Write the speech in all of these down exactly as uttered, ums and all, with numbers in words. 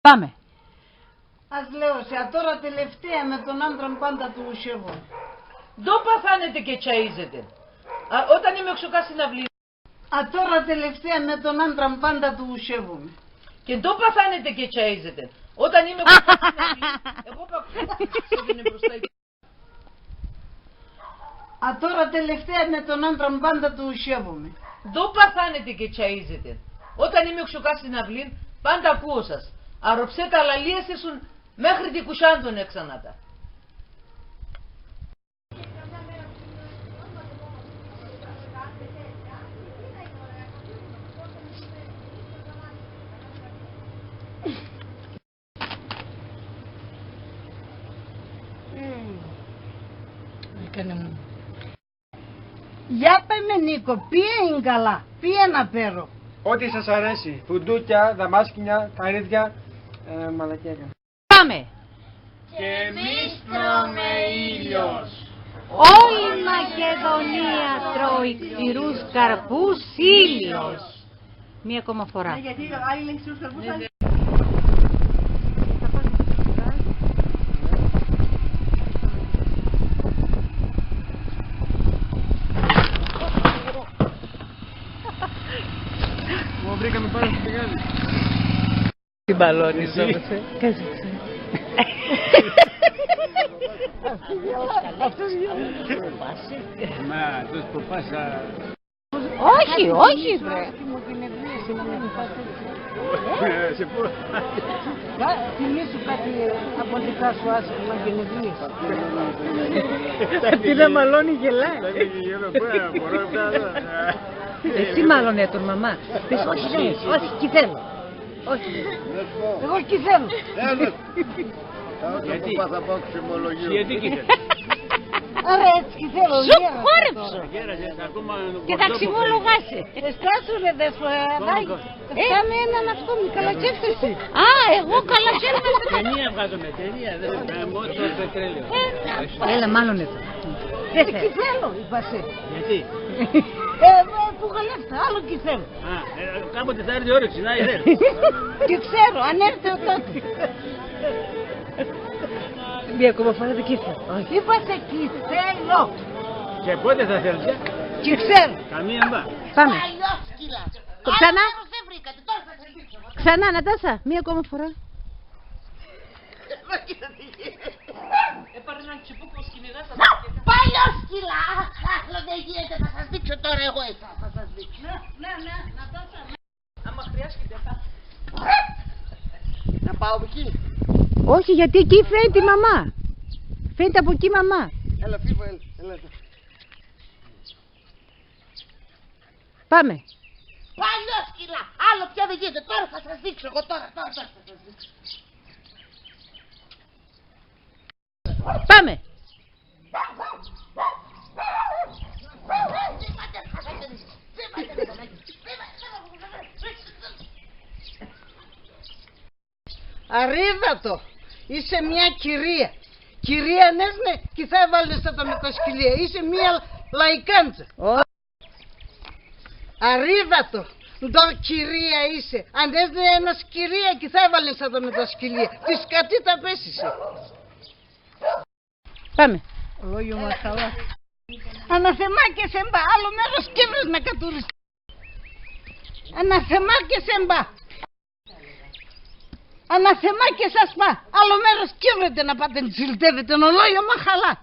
Πάμε. Ας λέω σε, ατώρα τελευταία με τον άντρα μ' πάντα του σέβουμαι. Ντο παθάνετε και τσαΐζετε; Α, όταν είμαι εξωκά σην αυλήν. Ατώρα τελευταία με τον άντρα μ' πάντα του σέβουμαι. Και ντο παθάνετε και τσαΐζετε; Όταν είμαι εξωκά σην αυλήν, εγώ πα-, σε δίνει μπροστά. Ατώρα τελευταία με τον άντρα μ' πάντα του σέβουμαι. Ντο παθάνετε και τσαΐζετε; Όταν είμαι εξωκά σην αυλήν, πάντα ακούω σας. Αροψέτα λαλίας έσουν μέχρι τη κουσάν τον έξανα τα. Μμμ. Έκανε μου. Για πέ με, Νίκο, ποία είναι καλά, ποία να παίρω; Ό,τι σας αρέσει. Φουντούκια, δαμάσκηνα, καρύδια, ε, μαλακία έκανα. Πάμε. Κι εμείς τρώμε ήλιος. Όλη η Μακεδονία τρώει ξηρούς καρπούς ήλιος. Μία ακόμα φορά. Ναι, γιατί οι άλλοι λένε ξηρούς καρπούς, άλλοι. Ω, βρήκαμε πάνω στο πηγάδι. Την παλώνεις. Εσύ. Όμως, ε. Κάτσε, κάτσε. Αυτός γελάει. Αυτός γελάει. Μα, αυτός που πας, α, όχι, όχι, βρε. Ε, σε πού; Κα-, θυμήσου κάτι από δικά σου άσχημα και νευρίες. Αυτή να μαλώνει, γελάει. Πού να μπορώ να βγάλω; Εσύ μάλλον έτον, μαμά. Πες, «Όχι, δεν, όχι, 'κι θέλω. Όχι. Εγώ 'κι θέλω.» Έλα. Άκου, γιατί; Παπά, θα πάω ξυμολογείο. Γιατί, κύριε; Άρα έτσι 'κι θέλω, σου γέρασες χόρεψω τώρα. Γέρασες, ακόμα. Και θα ξυμολογάσαι. Εστάσου, ρε, δέσποινα. Κόμμα, κόμμα. Κάμε έναν αυτό, μη καλατσεύτεσαι. Α, εγώ καλατσεύτεσαι. Ταινία βγάζουμε, ταινία, δεν γαμώ το πετρέλαιο. Έλα, μάλλον εδώ. Δεν θέλω. 'Κι θέλω, είπα σε. Γιατί; Ε, εγώ που γαλεύτα, άλλο 'κι θέλω. Α, ε, κάποτε θα έρθει η όρεξη, να έρθει. 'Κι ξέρω, αν έρθω τότε. Μία ακόμα φορά, δεν 'κι θέλω. Είπα σε 'κι θέλω. Και πότε θα θέλεις, ε; 'Κι ξέρω. Καμία μπα. Πάμε. Παλιόσκυλα. Ξανά. Άλλο μέρος δεν βρήκατε, τώρα θα σας δείξω. Ξανά, Νατάσα, μία ακόμα φορά. Έπαρ' έναν τσιπούκον σκηνικά σας. Παλιόσκυλα! Άλλο δεν γίνεται, θα σας δείξω τώρα εγώ εσάς, θα σας δείξω. Ναι, ναι, ναι, Νατάσα, ναι. Άμα χρειάζεται, θα. Να πάω από εκεί; Όχι, γιατί εκεί φαίνεται η μαμά. Φαίνεται από εκεί η μαμά. Έλα, φύγω, έλα, έλα, έλα. Πάμε. Παλιόσκυλα! Άλλο πια δεν γίνεται. Τώρα θα σας δείξω εγώ, τώρα, τώρα, τώρα θα σας δείξω. Πάμε. Αρρύδατο, είσαι μια κυρία. Κυρία, ναι, ναι, 'κι θα έβαλνες ατά με τα σκυλία. Είσαι μια λαϊκάντσα. Ω. Αρρύδατο, ντο κυρία είσαι. Αν έσ'νε ένας κυρία, 'κι θα έβαλνες ατά με τα σκυλία. Τη σκατίτα πες είσαι. Πάμε. Ολόγιο μαχαλά. Αναθεμά και σεμπά, άλλο μέρος 'κι έβρες να κατουρίσ'. Αναθεμά και σεμπά. Αναθεμά και σασπά, άλλο μέρος 'κι έβρετε να πάτε, να ζηλτεύετε, ολόγιο μαχαλά.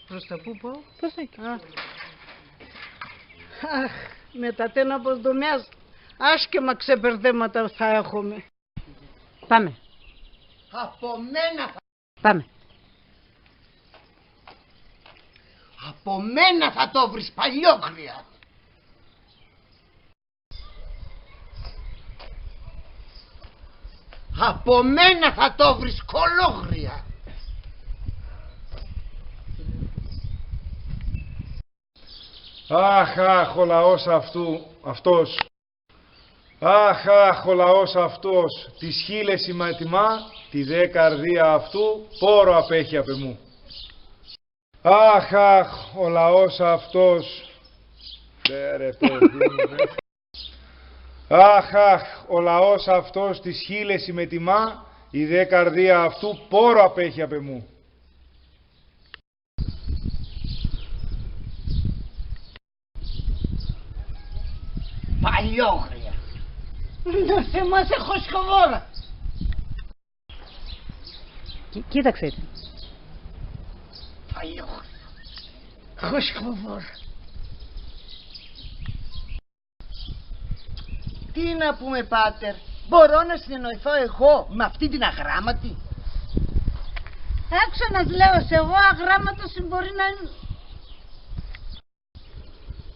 Προς τα πού πάω; Πώς θα... Α. Αχ, με τα τέν αποδομιάς, άσχημα ξεπερδέματα θα έχουμε. Πάμε. Από μένα θα... Πάμε. Από μένα θα το βρεις, παλιόγρια. Από μένα θα το βρεις, κολόγρια. Αχ, αχ, ο λαός αυτού, αυτός. Αχ, αχ, ο λαός αυτός, τις χείλες ημα τιμά, τη δε καρδία αυτού πόρο απέχει απ' εμού. Αχ, αχ, ο λαός αυτός. Ρε, ρε, παιδί μου, ρε. Αχ, αχ, ο λαός αυτός της χείλες ημετιμά, η δε καρδία αυτού πόρο απέχει απ' εμού. Παλιόγρια. Να θεμάσαι, χωσκοβόρα. Κι-, κοίταξε την. Παλιόγρια. Χωσκοβόρα. Τι να πούμε, πάτερ; Μπορώ να συνεννοηθώ εγώ με αυτή την αγράμματη; Άκουσα να σ' λέω σ' εγώ, αγράμματος μπορεί να είναι.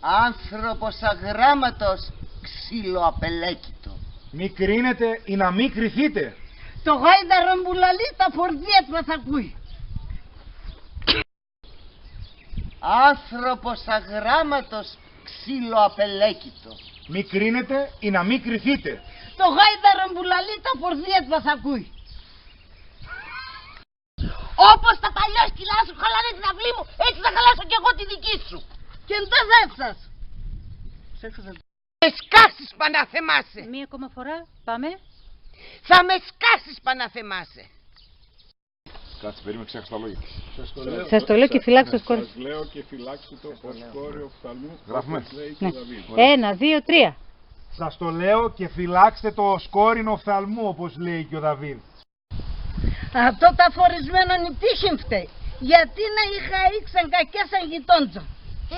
Άνθρωπος αγράμματος, ξύλο απελέκυτο. Μη κρίνετε, ίνα μη κριθείτε. Το γάιδαρο που λαλεί, τα φορτία του θα ακούει. Άνθρωπος αγράμματος, ξύλο απελέκυτο. Μη κρίνετε, ίνα μη κριθείτε. Το γάιδαρο που λαλεί, τα φορτία του θα ακούει. Όπως τα παλιό σκυλά σου χαλάνε την αυλή μου, έτσι θα χαλάσω κι εγώ τη δική σου. Και ντο θα έφτας; Σ' έχασα. Θα με σκάσεις, παν να θεμάσαι. Μία ακόμα φορά, πάμε. Θα με σκάσεις, παν να θεμάσαι. Κάτσε, περίμενε, ξέχασα τα λόγια. Σας το λέω και φυλάξτε το σκόρ. Σας λέω και φυλάξτε το, ο σκόρ είναι οφθαλμού, όπως λέει και ο Δαβίδ. Ναι. Ένα, δύο, τρία. Σας το λέω και φυλάξτε το, ο σκόρ είναι οφθαλμού, όπως λέει και ο Δαβίδ. Ατό τ' αφορισμένον η τύχη μ' φταίει. Γιατί να είχα ίξαν κακέσαν γειτόντσα;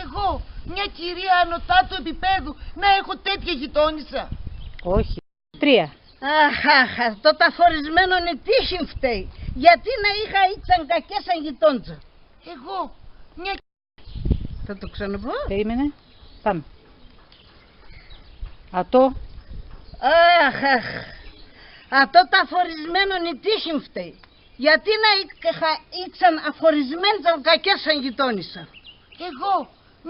Εγώ, μια κυρία ανωτά του επίπεδου, να έχω τέτοια γειτόνισσα; Όχι. Τρία. Αχ, αχ, ατό τ' αφορισμένον η τύχη μ' φταίει. Γιατί να είχα ίξαν κακέσαν γειτόντσα; Εγώ, μια... Θα το ξαναπώ. Περίμενε. Πάμε. Ατό. Αχ, αχ. Ατό τ' αφορισμένον η τύχη μ' φταίει. Γιατί να είχα ίξαν αφορισμέντσα, κακέσαν γειτόνισσα; Εγώ,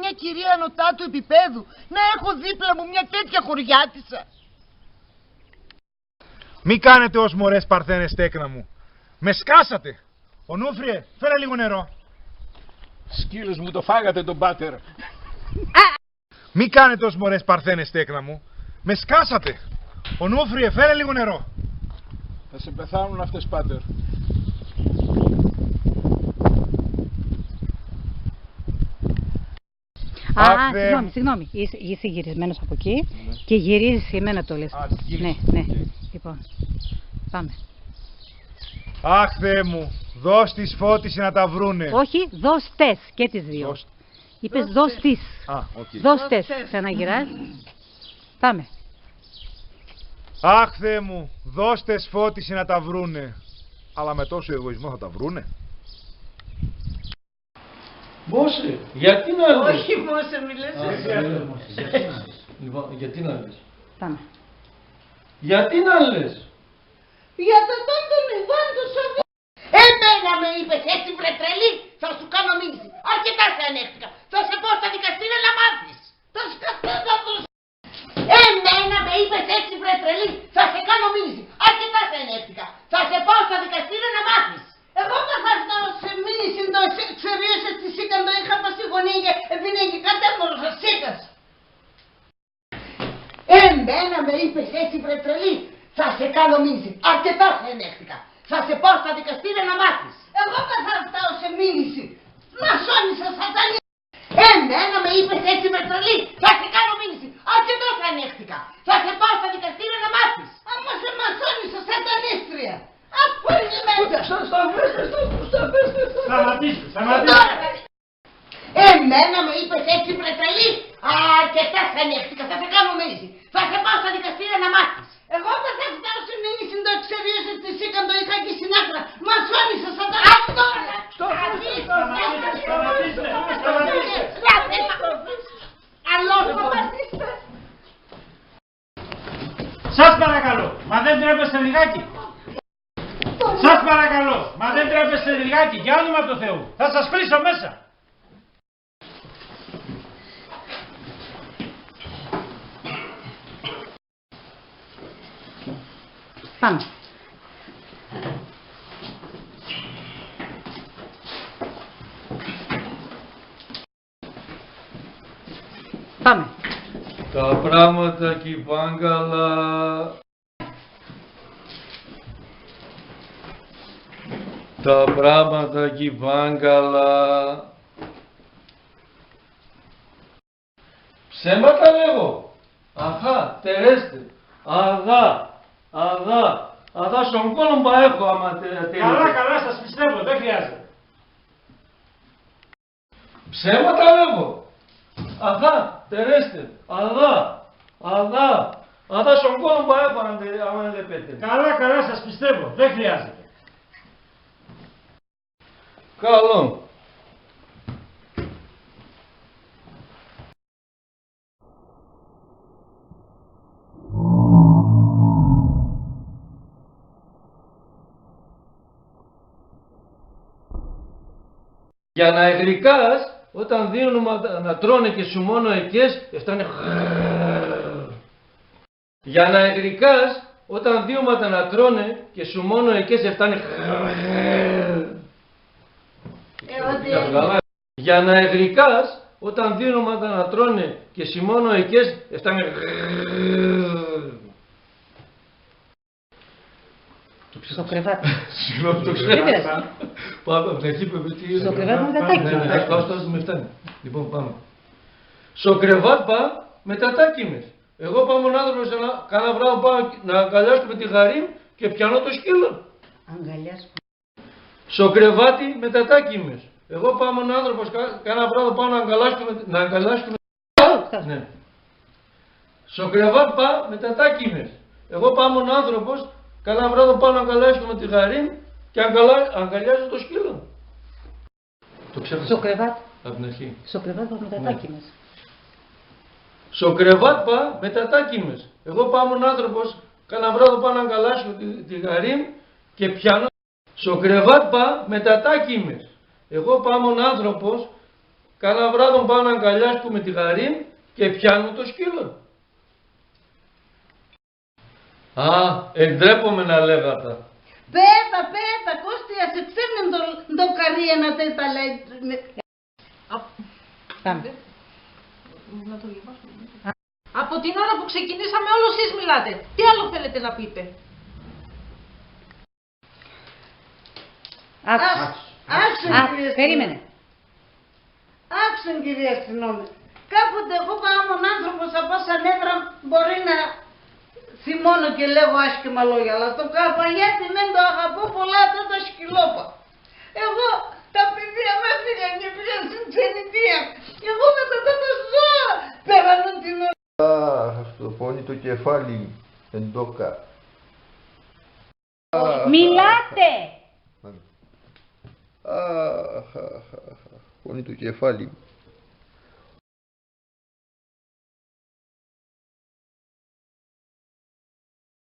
μια κυρία ανωτά του επίπεδου, να έχω δίπλα μου μια τέτοια χωριάτισσα; Μη κάνετε ως μωρές παρθένες, τέκνα μου. Με σκάσατε! Ονούφριε, φέρε λίγο νερό. Σκύλος μου, το φάγατε τον πάτερ. Μη κάνετε ως μωρές παρθένες, τέκνα μου. Με σκάσατε! Ονούφριε, φέρε λίγο νερό. Θα σε πεθάνουν αυτές, πάτερ. Α, αχ, Θεέ συγγνώμη, μου. Συγγνώμη. Είσαι, είσαι γυρισμένος από εκεί, ναι, και γυρίζεις σε μένα, το λες. Α, γύρισα. Ναι, ναι. Οκ. Λοιπόν, πάμε. Αχ, Θεέ μου, δώσ' τες φώτιση να τα βρούνε. Όχι, δώσ' τες και τις δύο. Δώσ'. Είπες δώσ' τες. Δώσ' τες. Α, οκ. Δώσ' τες. Δώσ' τες. Ξαναγυράς. Πάμε. Αχ, Θεέ μου, δώσ' τες φώτιση να τα βρούνε. Αλλά με τόσο εγωισμό θα τα βρούνε; Μώσε, γιατί να λες; Όχι, Μώσε, μη λες. Α, εσύ. Μώσε, γιατί να λες. Λοιπόν, γιατί να λες. Πάμε. Γιατί να λες. Για το τόν τον Ιβάν του Σαββά. Εμένα με είπες έτσι, βρε τρελή; Θα σου κάνω μήνυση. Αρκετά σε ανέχτηκα. Θα σε πάω στα δικαστήρια να μάθεις. Τα σκατά θα το... Εμένα με είπες έτσι, βρε τρελή; Θα σε κάνω μήνυση. Αρκετά σε ανέχτηκα. Θα σε πάω στα δικαστήρια να μάθεις. Εγώ πα θα στάω σε μήνυση ντο εξ-, εξερίωσες τη Σίκα ντο είχα πα σην γωνίαν και επίναγεν και κατέμορφα Σίκας. Εμένα με είπες έτσι, βρε τρελή; Θα σε κάνω μήνυση. Αρκετά σε ανέχτηκα. Θα σε πάω στα δικαστήρια να μάθεις. Εγώ πα θα στάω σε μήνυση. Μασόνισσα, σατανίστρια. Εμένα με είπες έτσι, βρε τρελή; Θα σε κάνω μήνυση. Αρκετά σε ανέχτηκα. Θα σε πάω στα δικαστήρια να μάθεις. Άμα σε μασόνισσα, σατανίστρια. Ας πού είναι η Μέντσα; Σταματήστε, σταματήστε. Τώρα θα... Εμένα με είπες έτσι, βρε τρελή; Αρκετά σε ανέχτηκα. Θα σε κάνω μήνυση. Θα σε πάω στα δικαστήρια να μάθεις. Εγώ πα θα στάω σε μήνυση ντο εξερίωσες τη Σίκα ντο είχα εκεί σην άκρα. Μασόνισσα, σατανίστρια. Ας τώρα! Σταματήστε, σταματήστε, σταματήστε. Άλλο. Σας παρακαλώ, μα δεν ντρέπεστε λιγάκι; Σας παρακαλώ, μα δεν ντρέπεστε λιγάκι; Για όνομα του Θεού, θα σας κλείσω μέσα. Πάμε. Πάμε. Τα πράγματα 'κι πάν' καλά. Τα πράγματα 'κι πάν' καλά. Ψέματα λέγω; Αχά, τερέστε. Αδά, αδά, αδά σον κώλον πα έχω άμα τε-, τερέστε. Καλά, καλά, σας πιστεύω, δεν χρειάζεται. Ψέματα λέγω; Αχά, τερέστε. Αδά, αδά, αδά σον κώλον πα έχω άμα τε-, άμα ελέπετε. Καλά, καλά, σας πιστεύω, δεν χρειάζεται. Καλόν. Για να εγροικάς, όταν δίνομα να τρώνε και σου μόνο εκές, εφτάνε γρρρρ. Για να εγροικάς, όταν δίωματα να τρώνε και σου μόνο εκές εφτάνε γρρρρ. Ε, ό,τι... Καλά. Για να εγροικάς, όταν δίωματα να τρώνε και σου μόνο εκές εφτάνε γρρρρ. Το ξέρω. Σο κρεβάτ'. Συγγνώμη, το ξέρω. Δεν πειράζει. Πάμε, θα εκεί που... σο κρεβάτ' με τα τάκια. Ναι, ναι, ας το, ας το, ας το, με φτάνει. Λοιπόν, πάμε. Σο κρεβάτ' πα με τα τάκια μες. Εγώ πα άμον άνθρωπος, ενα, κάνα βράδον πα να αγκαλιάσκουμαι τη γαρή μ' και πιανώ το σκύλον. Αγκαλιάσκουμαι. Σο κρεβάτι με τα τάκια μες. Εγώ πα άμον άνθρωπος, κα-, κάνα βράδον πα να αγκαλιάσκουμαι, να αγκαλιάσκουμαι. Ναι. Σο κρεβάτ' πα με τα τάκια μες. Εγώ πα άμον άνθρωπος, κάνα βράδον πα να αγκαλιάσκουμαι τη γαρή μ' και αγκαλα-, αγκαλιάζω το σκύλον. Το ξέχασα. Σο κρεβάτ'. Απ' την αρχή. Σο κρεβάτ' πα με τα τάκια μες. Σο κρεβάτ' πα με τα τάκια μες. Εγώ πα άμον άνθρωπος, κάνα βράδον πα να αγκαλιάσκουμαι τη, τη γαρή μ' και πιανώ. Σο κρεβάτ' πα με τα τάκια μες. Εγώ πα άμον άνθρωπος, κάνα βράδον πα να αγκαλιάσκουμαι τη γαρή μ' και πιανώ το σκύλον. Α, εντρέπομαι να λέγ' ατα. Πέτα, πέτα, Κώστη, ας εξέβρεν ντο, ντο καρύν ατα τα λέει. Α, πάμε. Να το διαβάσουμε. Από την ώρα που ξεκινήσαμε, όλο εσείς μιλάτε. Τι άλλο θέλετε να πείτε; Άκουσε. Άκουσε, άκουσε, κυρία, περίμενε. Άκουσε, κυρία, συγγνώμη. Κάποτε εγώ πα άμον άνθρωπος απάν' σαν έδραν μ' μπορεί να θυμώνω και λέγω άσχημα λόγια, αλλά το καπανιάτι μέν' το αγαπώ πολλά, ατό το σκυλόπα. Εγώ, τα παιδία μ' έφυγαν και πήγαν σην ξενιτίαν. Εγώ με τ' ατά τα ζώα πέρανα την ώρα. Αχ, το πόνι το κεφάλι μ', Εντόκα. Αχ. Μιλάτε! Αχ, αχ, αχ, αχ, πόνι το κεφάλι μ'.